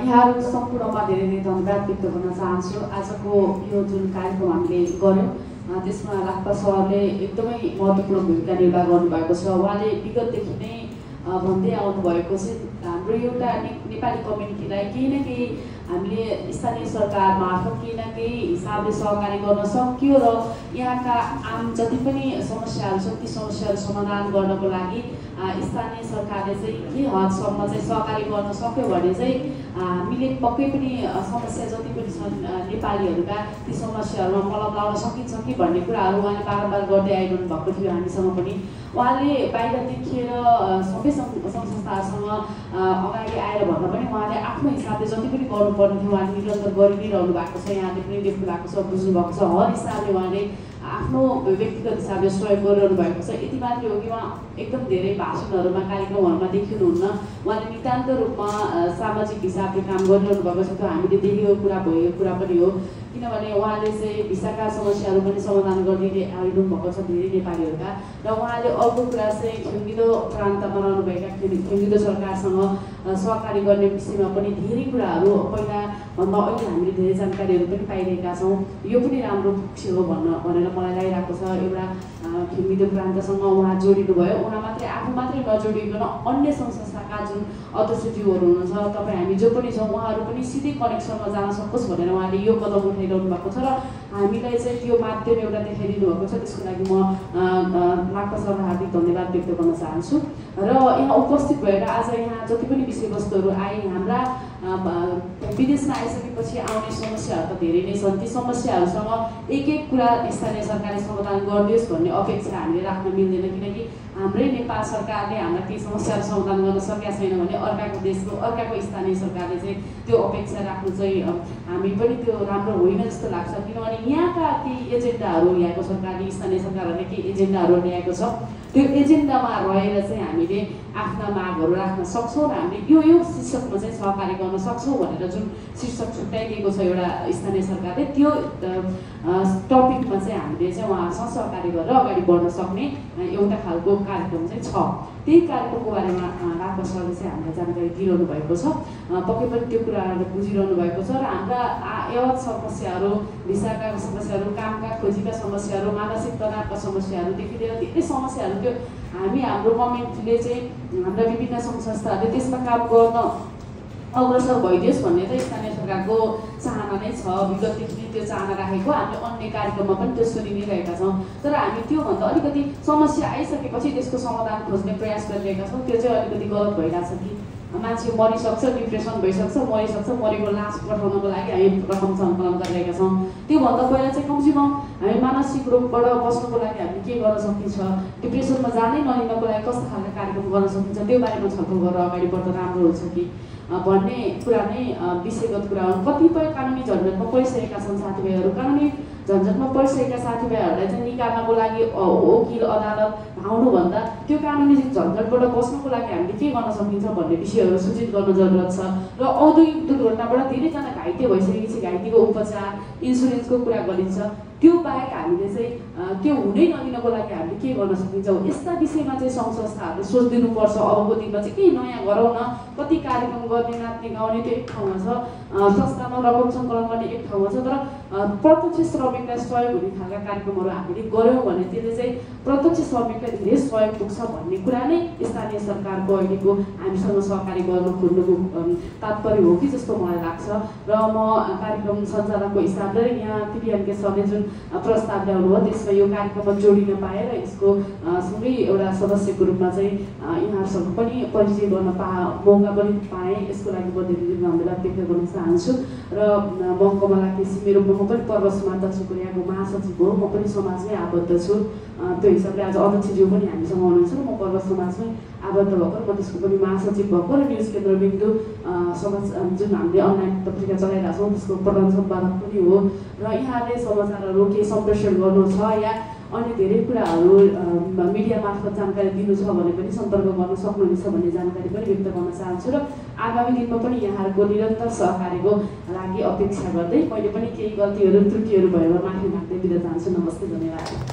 यहाँहरू सम्पूर्णमा धेरै धेरै धन्यवाद व्यक्त गर्न चाहन्छु। आजको यो जुन कार्यक्रम हामीले गऱ्यौँ त्यसमा लाक्पा सरले एकदमै महत्त्वपूर्ण भूमिका निर्वाह गर्नुभएको छ। उहाँले विगतदेखि नै भन्दै आउनुभएको चाहिँ हाम्रो एउटा नेपाली कम्युनिटीलाई केही न केही हामीले स्थानीय सरकार मार्फत केही न केही हिसाबले सहकारी गर्न सक्यो र यहाँका आम जति पनि समस्याहरू छन् ती समस्याहरू समाधान गर्नको लागि स्थानीय सरकारले चाहिँ के हदसम्म चाहिँ सहकारी गर्न सक्यो भने चाहिँ हामीले पक्कै पनि समस्या जति पनि छन् नेपालीहरूका ती समस्याहरूमा मलम लाउन सकिन्छ कि भन्ने कुराहरू उहाँले बारम्बार गर्दै आइरहनु भएको थियो हामीसँग पनि। उहाँले बाहिर देखिएर सबै सङ्घ संस्थाहरूसँग अगाडि आएर भन्दा पनि उहाँले आफ्नो हिसाबले जति पनि गर्नुपर्ने थियो उहाँले निरन्तर गरि नै रहनु भएको छ। यहाँले पनि देख्नु भएको छ, बुझ्नु भएको छ। हर हिसाबले उहाँले आफ्नो व्यक्तिगत हिसाबले सहयोग गरिरहनु भएको छ। यति मात्रै हो कि उहाँ एकदम धेरै भाषणहरूमा कार्यक्रमहरूमा देखिनुहुन्न। उहाँले नितान्त रूपमा सामाजिक हिसाबले काम गरिरहनु भएको छ। त्यो हामीले देखेको कुरा भएको कुरा पनि हो, किनभने उहाँले चाहिँ भिसाका समस्याहरू पनि समाधान गरिदिँदै आइरहनु भएको छ धेरै नेपालीहरूका। र उहाँले अर्को कुरा चाहिँ खेङ्गिदो प्रान्तमा रहनुभएका खेङ्गिदो सरकारसँग सहकारी गर्ने विषयमा पनि धेरै कुराहरू पहिला भन्दा अहिले हामीले धेरै जानकारीहरू पनि पाइरहेका छौँ। यो पनि राम्रो पक्ष हो भनेर मलाई लागिरहेको छ। एउटा खेङ्गिदो प्रान्तसँग उहाँ जोडिनु भयो। उहाँ मात्रै आफू मात्रै नजोडिकन अन्य सङ्घ संस्थाका जुन अध्यक्षज्यूहरू हुनुहुन्छ, तपाईँ हामी जो पनि छौँ, उहाँहरू पनि सिधै कनेक्सनमा जान सकोस् भनेर उहाँले यो कदम उठाइरहनु भएको छ र हामीलाई चाहिँ त्यो माध्यम एउटा देखाइदिनु भएको छ। त्यसको लागि म लाक्पा सरलाई हार्दिक धन्यवाद व्यक्त गर्न चाहन्छु। र यहाँ उपस्थित भएर आज यहाँ जति पनि विषयवस्तुहरू आए, हाम्रा विदेशमा आइसकेपछि आउने समस्याहरू त धेरै नै छन्। ती समस्याहरूसँग एक एक कुरा स्थानीय सरकारले समाधान गरिदियोस् भन्ने अपेक्षा हामीले राख्न मिल्दैन, किनकि हाम्रै नेपाल सरकारले हाम्रा ती समस्याहरू समाधान गर्न सकेका छैन भने अर्काको देशको अर्काको स्थानीय सरकारले चाहिँ त्यो अपेक्षा राख्नु चाहिँ हामी पनि त्यो राम्रो होइन जस्तो लाग्छ। किनभने यहाँका ती एजेन्डाहरू यहाँको सरकारले स्थानीय सरकारहरूले केही एजेन्डाहरू ल्याएको छ, त्यो एजेन्डामा रहेर चाहिँ हामीले आफ्ना मागहरू राख्न सक्छौँ र हामीले यो शीर्षकमा चाहिँ सहकारी गर्न सक्छौँ भनेर जुन शीर्षक छुट्याइदिएको छ एउटा स्थानीय सरकारले, त्यो टपिकमा चाहिँ हामीले चाहिँ उहाँहरूसँग सहकारी गरेर अगाडि बढ्न सक्ने एउटा खालको कार्यक्रम चाहिँ छ। त्यही कार्यक्रमको बारेमा लाक्पा सरले चाहिँ हामीलाई जानकारी दिइरहनु भएको छ। पक्कै पनि त्यो कुराहरूले बुझिरहनु भएको छ र हाम्रा यवत समस्याहरू, भिसाका समस्याहरू, कामका खोजीका समस्याहरू, मानसिक तनावका समस्याहरूदेखि लिएर धेरै समस्याहरू त्यो हाम्रो गभर्मेन्टले चाहिँ हाम्रा विभिन्न सङ्घ संस्थाहरूले त्यसमा काम गर्न अग्रसर भइदियोस् भन्ने त स्थानीय सरकारको चाहना नै छ। विगतदेखि नै त्यो चाहना राखेको हामीले अन्य कार्यक्रममा पनि त्यो सुनि नै रहेका छौँ। तर हामी त्योभन्दा अलिकति समस्या आइसकेपछि त्यसको समाधान खोज्ने प्रयास गरिरहेका छौँ। त्यो चाहिँ अलिकति गलत भइरहेछ कि मान्छे मरिसक्छ, डिप्रेसन भइसक्छ, मरिसक्छ, मरेको लास पठाउनको लागि हामी रकम सङ्कलन गरिरहेका छौँ। त्योभन्दा पहिला चाहिँ कमसेकम हामी मानसिक रोगबाट बस्नको लागि हामीले के गर्न सकिन्छ, डिप्रेसनमा जानै नलिनको लागि कस्तो खालको कार्यक्रम गर्न सकिन्छ, त्यो बारेमा छलफल गरेर अगाडि बढ्दा राम्रो हुन्छ कि भन्ने कुरा नै विषयगत कुरा हो। कतिपय कानुनी झन्झटमा परिसकेका छन् साथीभाइहरू। कानुनी झन्झटमा परिसकेका साथीभाइहरूलाई चाहिँ निकाल्नको लागि वकिल अदालत धाउनुभन्दा त्यो कानुनी झन्झटबाट बस्नको लागि हामीले के गर्न सकिन्छ भन्ने विषयहरू सूचित गर्न जरुरत छ। र औद्योगिक दुर्घटनाबाट धेरैजना घाइते भइसकेपछि घाइतेको उपचार, इन्सुरेन्सको कुरा गरिन्छ। त्यो बाहेक हामीले चाहिँ त्यो हुनै नदिनको लागि हामीले के गर्न सकिन्छ, यस्ता विषयमा चाहिँ सङ्घ संस्थाहरूले सोचिदिनुपर्छ। अबको दिनमा चाहिँ केही नयाँ गरौँ न, कति कार्यक्रम गर्ने, नाच्ने गाउने त्यो एक ठाउँमा छ, संस्थामा रकम सङ्कलन गर्ने एक ठाउँमा छ। तर प्रत्यक्ष श्रमिकलाई सहयोग हुने खालका कार्यक्रमहरू हामीले गऱ्यौँ भने त्यसले चाहिँ प्रत्यक्ष श्रमिकलाई धेरै सहयोग पुग्छ भन्ने कुरा नै स्थानीय सरकारको अहिलेको हामीसँग सहकारी गर्न खोज्नुको तात्पर्य हो कि जस्तो मलाई लाग्छ। र म कार्यक्रम सञ्चालकको हिसाबले यहाँ TVNK सरले जुन प्रस्ताव ल्याउनु हो त्यसमा यो कार्यक्रममा जोडिन पाएर यसको सँगै एउटा सदस्यको रूपमा चाहिँ यहाँहरूसँग पनि परिचय गर्न मौका पनि पाएँ। यसको लागि म धेरै धन्यवाद व्यक्त गर्न चाहन्छु। र म कमला केसी, मेरो म पनि पर्व समाज दक्षिण कोरियाको महासचिव हो। म पनि समाजमै आबद्ध छु। त्यो हिसाबले आज अध्यक्षज्यू पनि हामीसँग हुनुहुन्छ र म पर्व समाजमै आबद्ध भएको र म त्यसको पनि महासचिव भएको र न्युज केन्द्र बिन्दु समाज जुन हामीले अनलाइन पत्रिका चलाइरहेको छौँ त्यसको प्रधान सम्पादक पनि हो। र यहाँले समाचारहरू केही सम्प्रेषण गर्नु छ या अन्य धेरै कुराहरू मिडिया मार्फत जानकारी दिनु छ भने पनि सम्पर्क गर्न सक्नुहुनेछ भन्ने जानकारी पनि व्यक्त गर्न चाहन्छु। र आगामी दिनमा पनि यहाँहरूको निरन्तर सहकार्यको लागि अपेक्षा गर्दै मैले पनि केही गल्तीहरू त्रुटिहरू भएर माफी माग्दै बिदा चाहन्छु। नमस्ते, धन्यवाद।